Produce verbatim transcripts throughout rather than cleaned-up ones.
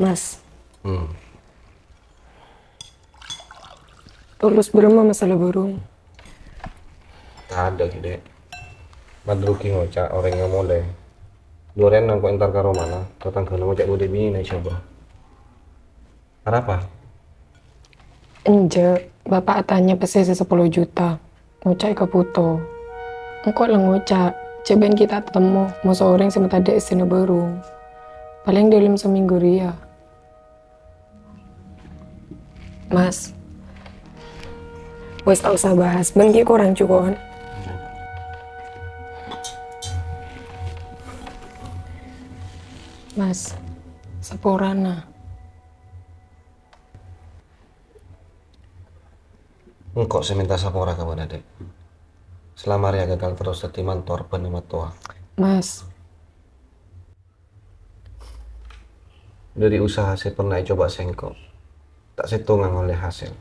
Mas. Hmm. Terros bârâmma masalah bârung? Tadâ', Dek. Madruki ngoca' orèngnga molè. Duwâ' rèn engko' entar ka romana, tatangghâna ngoca' bâdâ binèna ècoba. Arapa? Enjâ', Bapa' atanya pèssè sè sapolo juta. Ngoca' èkabuto. Engko' la ngoca', jhâ' bân ghi' ta' temmo, moso orèng sè matadâ' èssèna bârung. Palèng dâlem samènggu rèya. Mas. Wes ta' osa bahas, bân ghi' korang jhuko'an. Mas, saporana. Engko' sè mènta sapora ka bâ'na, Dek. Salama rèya ghâgghâl terros dhâddhi mantor bân mattowa. Mas. Dhâri usaha sè pernah ècoba sèngko', ta' sèttonga ngollè hasèl.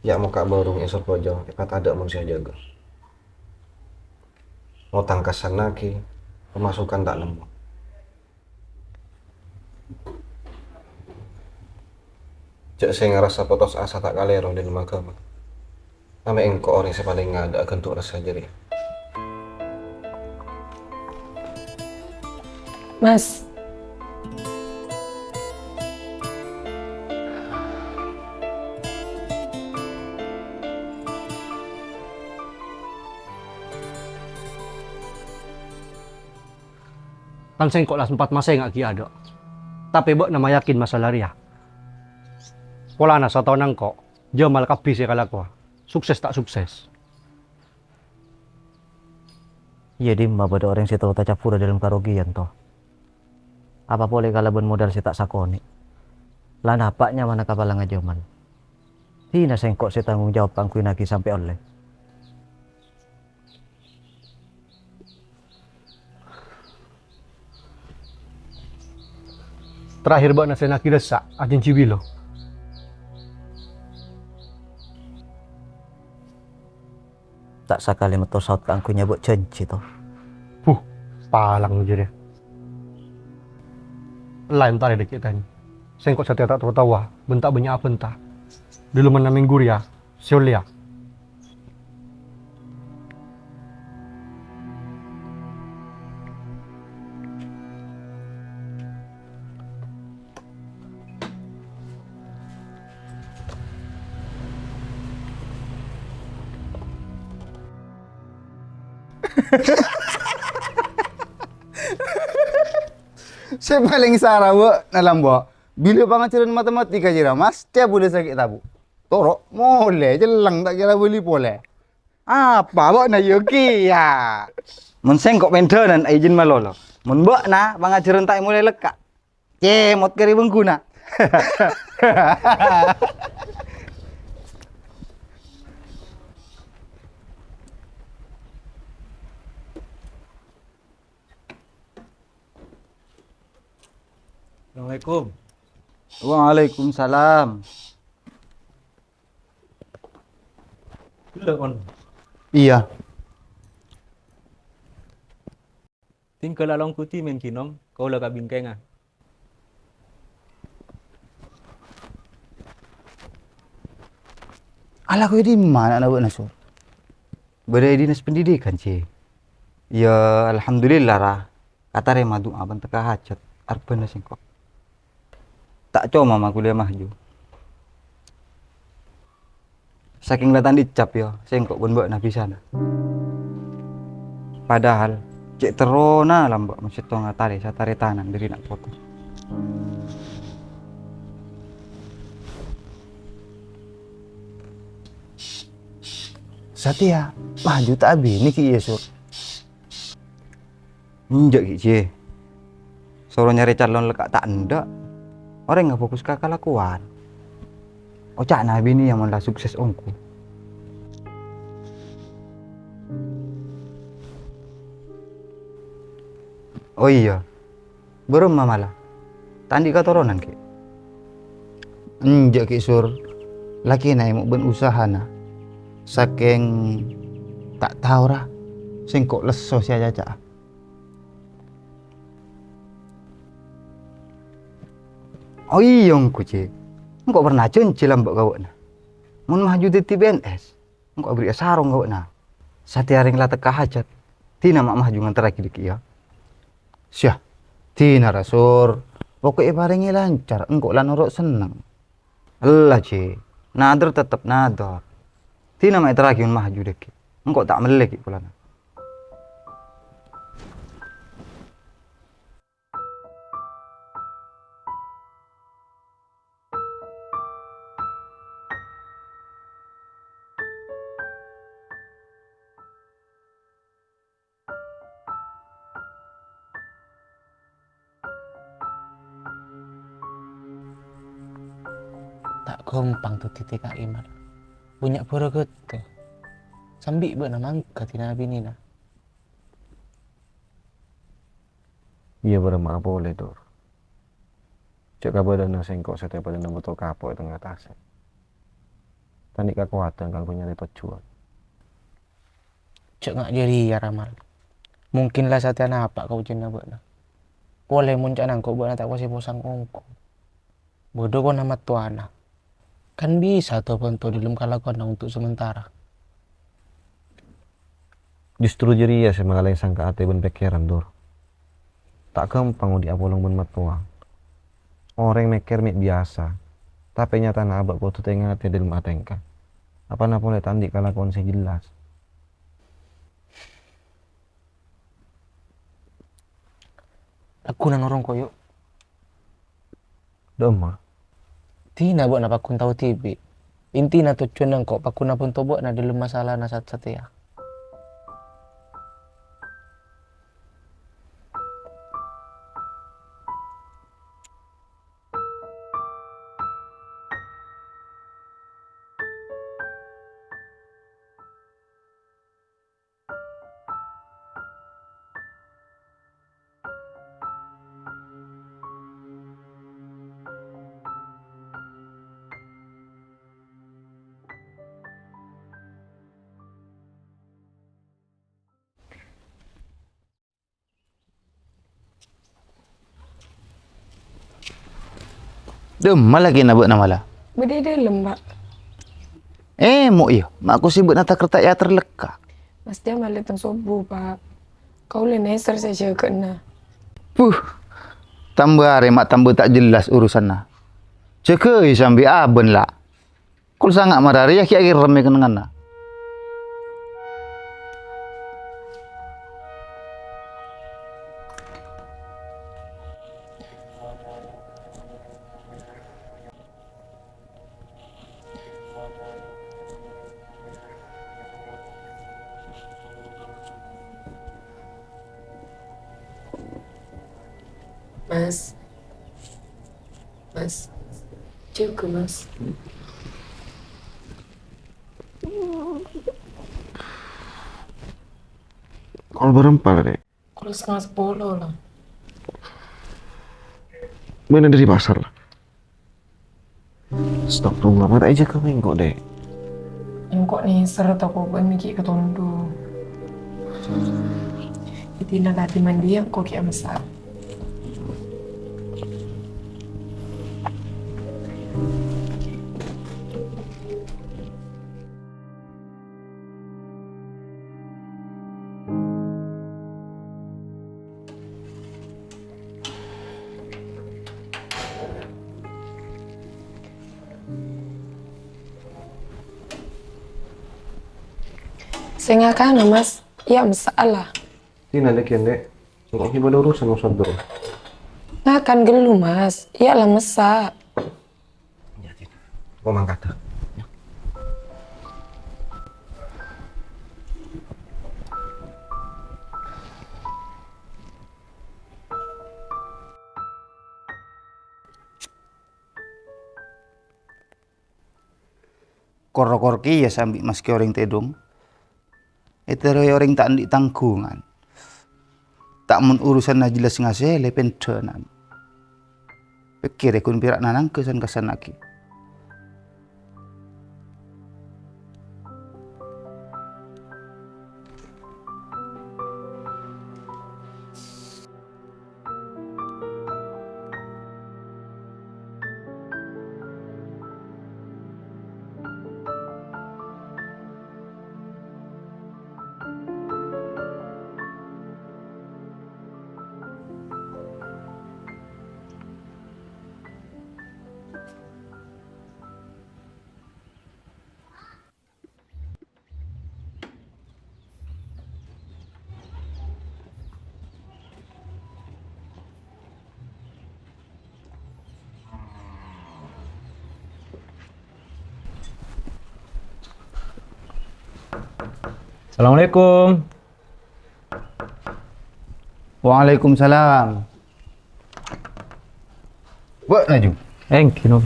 Ya' mokka' bârung è Sorbhâjâ èpatadâ' mon sè ajâgâ. Otang kassannaghi, pemasukan ta' nemmo. Jhâ' sè ngarassa potos asa ta' kalèro dâlem aghâma. Namè engko' orèng sè palèng adâ' ghânto rassa jârèya. Mas. Kan sèngko' la sempat masènga' ghi' adâ'. Tapè bâ'na mayakin masalah rèya. Polana sataonna engko', Jamal kabbhi sè èkalakowa, sukses ta' sukses. Iyâ, dimma bâdâ orèng sè terro tacabbhurrâ dâlem karogiyan, to? Apa polè kalabân modal sè ta' sakonè'? La napa' nyawana ka palèngnga Jamal. Dinah sèngko' sè tanggung jawab kaangghuy naghi sampè' ollè. Terakhir bâ'na sè naghi rassa, ajhânjhi bilâ. Ta' sakalè metto saot kaangghuy nyabâ' jhânjhi, to. Buh, palang jârèya. Laèn tarè dhâggi' tèn. Sèngko' satèya ta' terro taowa, bân ta' bânnya' abânta. Dâlemmanna mènggu rèya, sè ollèya. Sè palèng sara bâ'na, Lambo. Bilâ pangajhârân matematika jârèya, Mas, cè' bulâ sakè' tabu'. Toro', molè, celleng, ta' kèra bâli polè. Apa bâ'na, yâ, kèya? Mon sèngko' pendhânan, aijin malolo. Mon bâ'na, pangajhârân ta' èmolaè lekka'. Cèmot karè bângguna. Assalamualaikum. Waalaikumsalam. Ghellâ', Kon. Iyâ. Tinggal alongghuti men ghi' nom, kaulâ ka bingkèngnga. Alakoè dimma ana'na bâ'na, Sur? Bâdâ è Dinas Pendidikan, Ji. Iyâ, alhamdulillah, ra. Katarèma du'a bân tekka hajhât, arbhâna sèngko'. Ta' coma ma' kuliyah maju. Sakèng la ta' ècap, yâ, sèngko' bân bâ'na bhâsana. Padahal, cè' terrona lambâ' mon sèttonga tarè satarètanan dâri na' poto. Satèya, maju ta' abinè ghi' iyâ, Sur. Enjâ' ghi', Jè. Soro nyarè calon lekka' ta' endâ'. Orèng afokus ka kalakowan. Oca'na abinèya mon la sukses ongghu. Oh iyâ, bârâmma mala? Ta' andi' katoronan, ghi'? Enjâ', ghi', Sur. Lakèna èmo' bân usahana. Sakèng ta' taora, sèngko' lesso sè acaca'a. Oh iyâ, ongghu, Cè'. Engko' pernah ajhânjhi lambâ' ka bâ'na. Mon maju dhâddhi P N S, engko' aberri'â sarong ka bâ'na. Satèya rèng la tekka hajhât, dina ma' maju nganterraghi dhâggi', yâ. Syah, dina ra, Sur. Poko'è parèngè lancar, engko' la noro' senneng. Ella, Cè'. Nador tettep nador. Dina ma' èterraghi mon maju dhâggi'. Engko' ta' mellè ghi' polana. Ta' ghâmpang dhâddhi T K I, Mal. Bânnya' bhârâ ghâtto. Sambi bâ'na mangghâ dina binèna. Iyâ, bârâmma'a polè, Dur. Jhâ' kabâdâ'ânna sèngko' satèya padâna bhuto kapok è tengnga tasè'. Ta' andi' kakowadhân kaangghuy nyarè tojjhuwân. Jhâ' nga' jârèya, Ramal. Mungkin la satèya napa' ka ojhânna bâ'na. Polè mon ca'na engko' bâ'na ta' kosè posang ongghu. Bâdâ pon mattowana. Kan bisa to-bhânto dâlem kalakowanna untuk sementara. Justru jârèya sè makalèngsang ka atè bân pèkkèran, Dur. Ta' ghâmpang odi'â apolong bân mattowa. Orèng mèkkèr mè' biyasa, tapè nyatana abâ' kodhu tè-ngatè dâlem atèngka. Apana polè ta' andi' kalakowan sè jelas. Lagguna norong koyo'. Dâ'emma? Dina bâ'na pagghun tao dhibi'. Intina tojjhuwânna engko' pagghun abhânto bâ'na dâlem masalana sat-, satèya. Dâ'emma lakèna bâ'na mala? Bâdâ è dâlem, Pa'. Eh, mo' iyâ, ma' kosè bâ'na ta' kerta èater lekka. Mas Jamal dâteng sobbhu, Pa'. Kaulâ nèser sè jâgâna. Puh, tamba arè ma' tamba ta' jelas urusanna. Jâgâi sambi abân, la. Kol sanga' mararè, yâ, ghi' akèrem è kennengnganna. Mas. Mas. Jâgâ, Mas. Kol bârâmpa, Dek? Kol setengah sepuluh, lah. Bâ'na dâri pasar, lah? Astagfirullah, ma' ta' èjâgâ bi' engko', Dek. Engko' nèser tako' bâ'na ghi' katondhu. Èdina kadhi mandiya engko' ghi' amassa. Sè ngakana, Mas. Yâ, masalah. Dina lè kènè', engko' ghi' bâdâ urusan, Mas Abdul. Ngakan ghâllu, Mas. Yâ, la messa'. Yâ, Dina. Engko' mangkat. Kor-rokor kèya sambi maskè orèng tèdung. Èterrowè orèng ta' andi' tangghungan. Ta' mon urusanna jelas ngasèlè pendhânan. Pèkkèrè ghun pèra' nananggâ san-kassannaghi. Assalamualaikum. Waalaikumsalam. Bâ'na, Ju. Èngghi, Nom.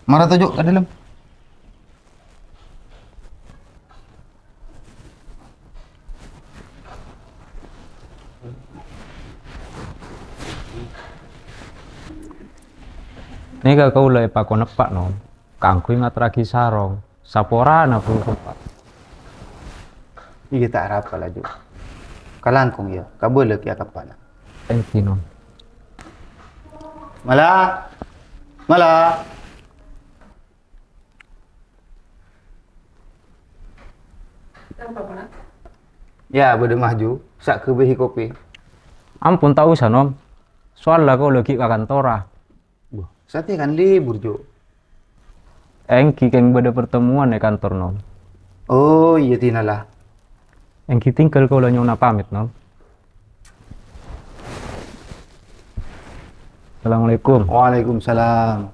Mara toju' ka dâlem. Nèka kaulâ èpakon eppa', Nom, kaangghuy ngaterraghi sarong. Saporana, Bu, Bapak. Iyâ, ta' arapa, la, Ju. Kalangkong, yâ. Kabâlâ kèya ka eppa'na. Èngghi, Nom. Mala. Mala. Yâ, bâdâ maju. Sa' ghâbây kopi. Ampon, ta' osa, Nom. Soalla kaulâ ghi' ka kantorra. Wah, satèya kan libur, Ju. Èngghi kèng bâdâ pertemuan è kantor, Nom. Oh, iyâ, dinala. Èngghi tinggal kaulâ nyo'ona pamit, Nom. Assalamualaikum. Waalaikumsalam.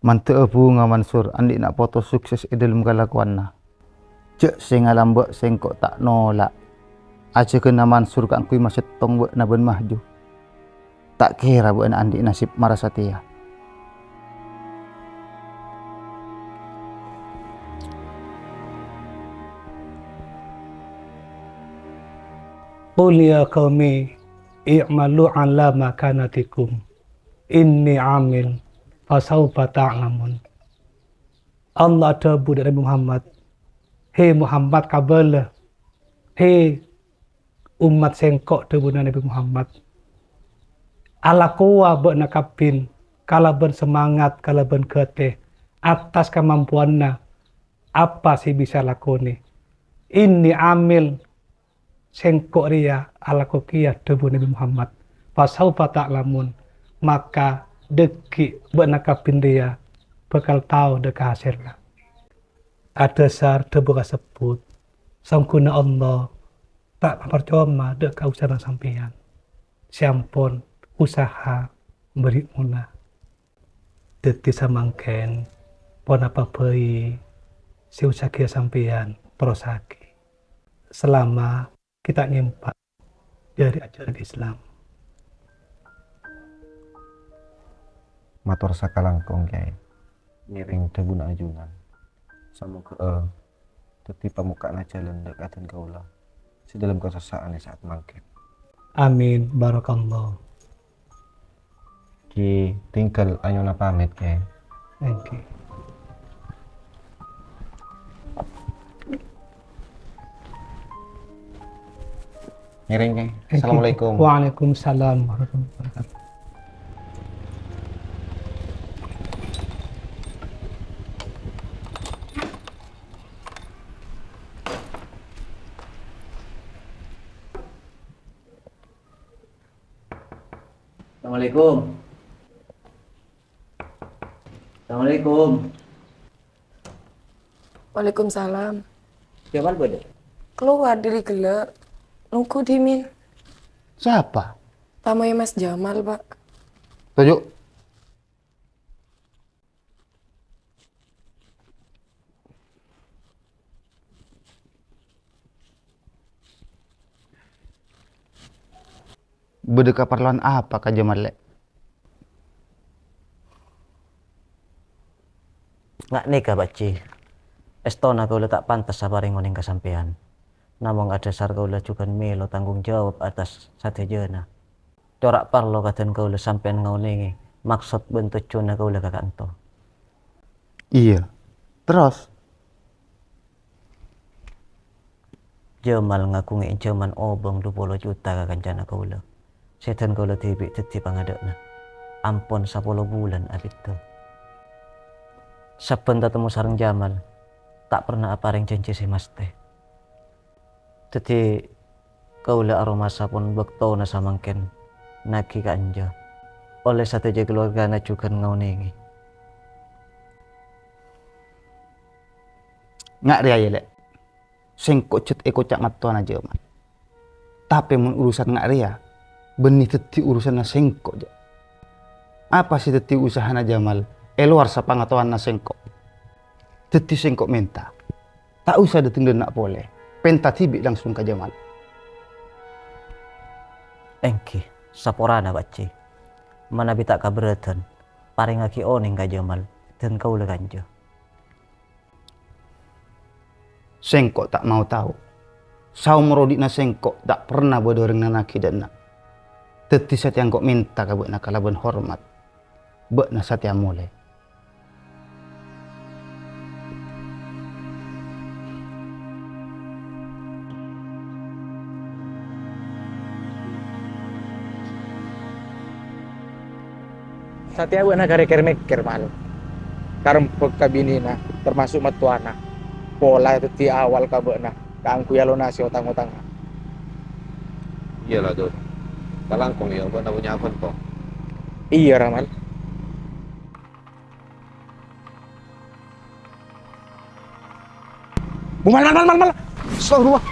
Mandhâ'â bhunga Mansur, andi'na poto sukses è dâlem kalakowanna. Jhâ' sè ngalambâ' sèngko' ta' nola'. Ajâgâna Mansur kaangghuy masettong bâ'na bân maju. Ta' kèra bâ'na andi' nasib mara satèya. Qul ya qaumi i'malu ala makanatikum. Inni amil, fasaufa ta'lamun. Allah adhâbu dâ' Nabi Muhammad, "He Muhammad, kabâlâ, he ommat sèngko'," dhâbuna Nabi Muhammad, "alakowa bâ'na kabbhi kalabân semangat, kalabân ghâtè, attas kamampowanna apa sè bisa lakonè. Inni amil, sèngko' rèya alako kèya," dhâbu Nabi Muhammad, "fasaufa ta'lamun," maka dhâggi' bâ'na kabbhi rèya bhâkal tao dâ' ka hasèlla. Adhâsar dhâbu kasebbhut, songghuna Allah ta' maparcoma dâ' ka usahana sampèyan sè ampon usaha bâri' mona. Dhâddhi samangkèn, ponapa bhâi sè osaghiyâ sampèyan terrossaghi, salama ghi' ta' nyèmpa dâri ajaran Islam. Mator sakalangkong, Kyaè. Ngèrèng dhâbuna ajunan. Samoghâ'â dhâddhi pamokka'na jhâlân dâ' ka dân kaulâ sè dâlem kasossa'an è sa'at mangkèn. Amin. Barakallah. Ghi, tinggal anyo'ona pamit, Kyaè. Èngghi. Ngèrèng, Kyaè. Èngghi. Assalamualaikum. Waalaikumsalam warahmatullahi wabarakatuh. Assalamualaikum. Assalamualaikum. Waalaikumsalam. Jamal bâdâ? Keluar dâri ghellâ'. Nunggu dhi, Min. Sapa? Tamoy Mas Jamal, Pak. Toju'. Bâdâ kaparlowan apa ka Jamal, Lè'? Nga' nèka, Pak Ji. Èstona kaulâ ta' pantes aparèng onèng ka sampèyan. Namong adhâsar kaulâ jhughân mèlo tanggung jawab atas sadhâjâna. Cora' parlo kadhân kaulâ sampèyan ngaonèngè maksod bân tojjhuwânna kaulâ ka ka'anto. Iyâ. Terros? Jamal ngaghungè ènjhâman obâng dupolo juta ka kancana kaulâ. Sèdhân kaulâ dhibi' dhâddhi pangadâ'na. Ampon sapolo bulân abidhâ. Sabbhân tatemmo sareng Jamal, ta' perna aparèng jhânjhi sè mastè. Dhâddhi, kaulâ aromasa pon bâktona samangkèn nagi ka'anja. Ollè sadhâjâ kalowargana jhughân ngaonèngè. Nga' rèya, yâ, Lè'. Sèngko' jhât èkoca' mattowana Jamal. Tapè mon urusan nga' rèya, bânnè dhâddhi urusanna sèngko', jâ. Apa sè dhâddhi usahana Jamal è lowar sapangatowana sèngko'. Dhâddhi sèngko' mènta, ta' osa dâteng dâ' enna' polè, pènta dhibi' langsung ka Jamal. Èngghi, saporana, Pak Ji. Manabi ta' kabherrâdhân, parèngaghi onèng ka Jamal, dân kaulâ kanja. Sèngko' ta' mao tao. Saomor odi'na sèngko' ta' perna bâdâ orèng nanaghi dâ' enna'. Dhâddhi satèya sèngko' mènta ka bâ'na kalabân hormat. Bâ'na satèya molè. Satèya bâ'na karè kèr-mèkkèr, Mal. Karembhâk ka binèna, termasuk mattowana. Pola dhâddhi awal ka bâ'na kaangghuy alonasè otang-otangnga. Iyâ la, Dut. Kalangkong iyâ, bâ'na bânnya' akon, po? Iyâ, ra, Mal. Bu, Mal, Mal, Mal, Mal, Mal. Astagfirullah.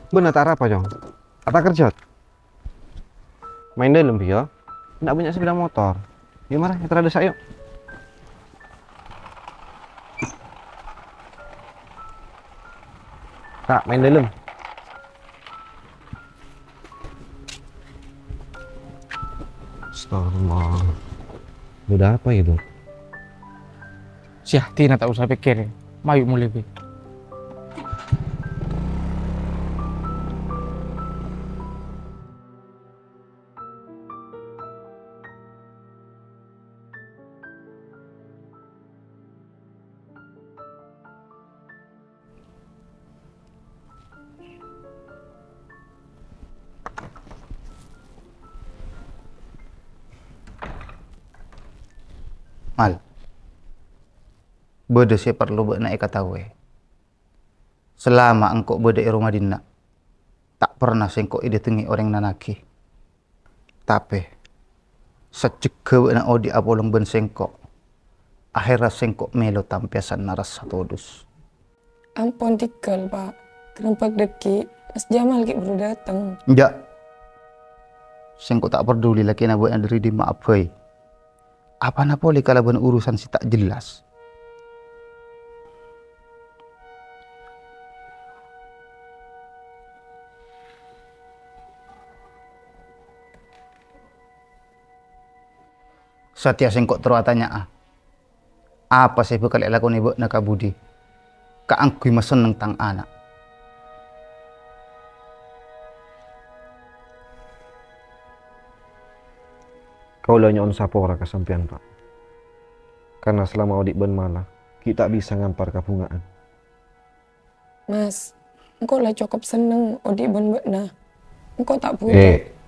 Bâ'na ta' arapa, Cong? Ata kerjot? Maèn dâlem, Biyo. Enna' bânnya' sepeda motor. Yu, mara, èntar dâssa', yu. Ta', maèn dâlem. Astagfirullah. Bâdâ apa, yâ, Dok? Sè atèna ta' osa pèkkèrè. Mayu molè, Bi. Mal, bâdâ sè parlo bâ'na èkataowè. Salama engko' bâdâ è roma dinna', ta' perna sèngko' èdâtengngè orèng nanaghi. Tapè, sajjhegghâ bâ'na odi' apolong bân sèngko', aherra sèngko' mèlo tampèyasanna rassa todus. Ampon tèngghâl, Pa'. Karembhâk dhâggi', Mas Jamal ghi' buru dâteng. Enjâ'. Sèngko' ta' parduli lakèna bâ'na dâri dimma'a bhâi. Apana polè kalabân urusan sè ta' jelas? Satèya sèngko' terro atanya'a, apa sè bhâkal èlakonè bâ'na ka budi kaangghuy masenneng tang ana'? Kaulâ nyo'on sapora ka sampèyan, Pa'. Karna salama odi' bân mala, ghi' ta' bisa ngampar kabhunga'an. Mas, engko' la cokop senneng odi' bân bâ'na. Engko' ta' buto. Dek.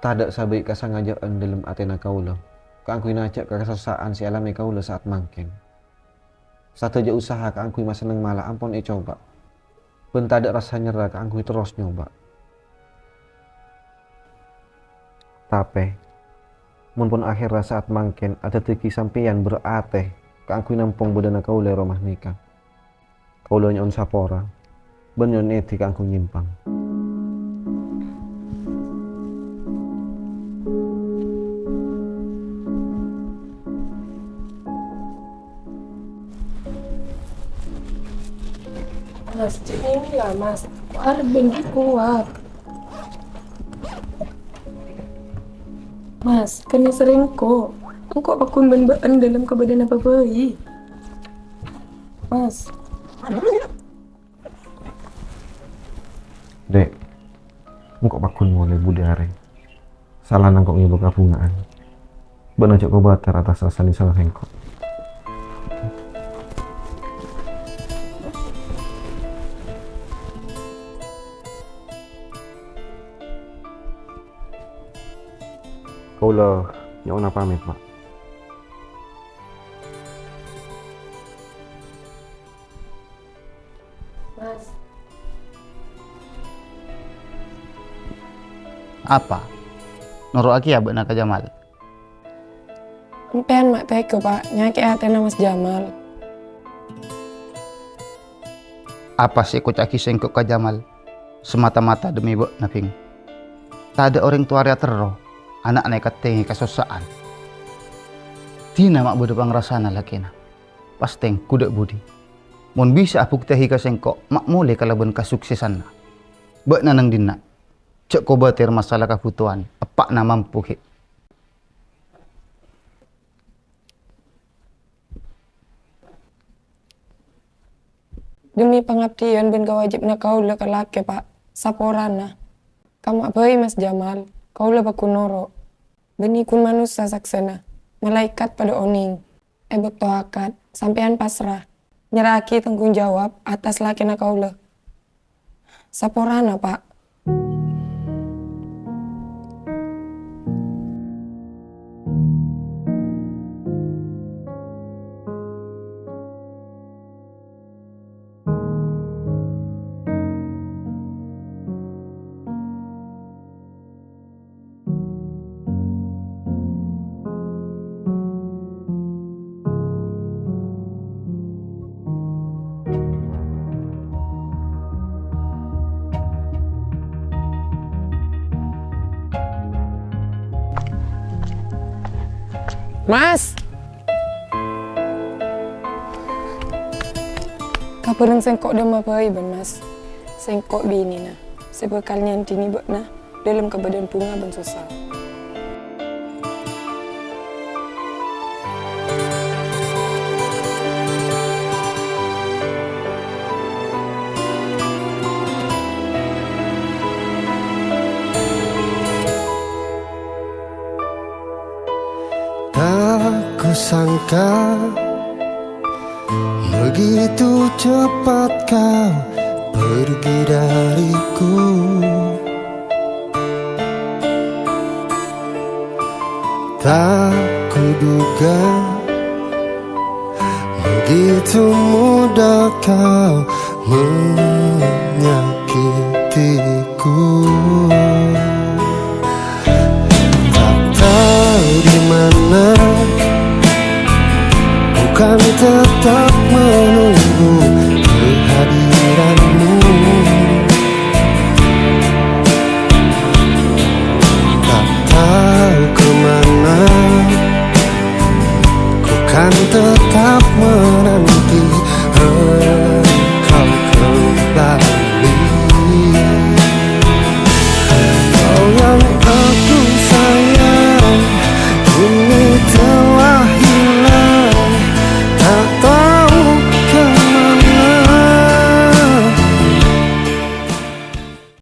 Tadâ' sabâi kasangajâ'ân dâlem atèna kaulâ kaangghuy najjhâ' ka kasossa'an sè èalamè kaulâ sa'at mangkèn. Sadhâjâ usaha kaangghuy masenneng mala ampon ècoba, bân tadâ' rassa nyerra kaangghuy terros nyoba. Tapè, mon pon aherra sa'at mangkèn adhâddhiyâghi sampèyan berrâ' atè kaangghuy nampong bâdâna kaulâ è roma nèka, kaulâ nyo'on sapora, bân nyo'on èdhi kaangghuy nyèmpang. Mas, cè' ngènè la, Mas. Arep bân ghi' kowat. Mas, kènè' sarè engko'. Engko' pagghun bân bâ'en dâlem kabâdâ'ân apa bhâi. Mas. Dek, engko' pagghun molè budhi arè. Salana engko' ngèbâ kabhunga'an. Bâ'na jhâ' kobâtèr atas rassa nyesella sèngko'. Kaulâ nyo'ona pamèt, Pa'. Mas. Apa? Noro'aghi yâ bâ'na ka Jamal? Empèyan ma' tegghâ, Pa', nyakè'è atèna Mas Jamal. Apa sè èkoca'aghi sèngko' ka Jamal semata-mata demi bâ'na, Bhing. Tadâ' orèng towa rèya terro ana'na èkaddhingè kasossa'an. Dina ma' bâdâ pangrasana lakèna, pastè ghu dâ' budi. Mon bisa abuktèaghi ka sèngko' ma' molè kalabân kasuksèsanna. Bâ'na neng dinna', jhâ' kobâtèr masalah kabhutowan eppa'na mampu ghi'. Demi pangabdiyân bân kawâjibhânna kaulâ ka lakè, Pa', saporana. Kamma bhâi, Mas Jamal, kaulâ paghun noro'. Bânnè ghun manossa saksèna, malaèkat padâ onèng. È bâkto akad, sampèyan pasra, nyerra'aghi tanggung jawab attas lakèna kaulâ. Saporana, Pa'. Mas! Kabhârân sèngko' dâmma bhâi, bân Mas. Sèngko' binèna sè bhâkal nyandhingi bâ'na dâlem kabâdâ'ân bhunga bân sossa. Tak kusangka begitu cepat kau pergi dariku. Tak kuduga begitu mudah kau menyakitiku. Tak tahu di mana, bukan tetap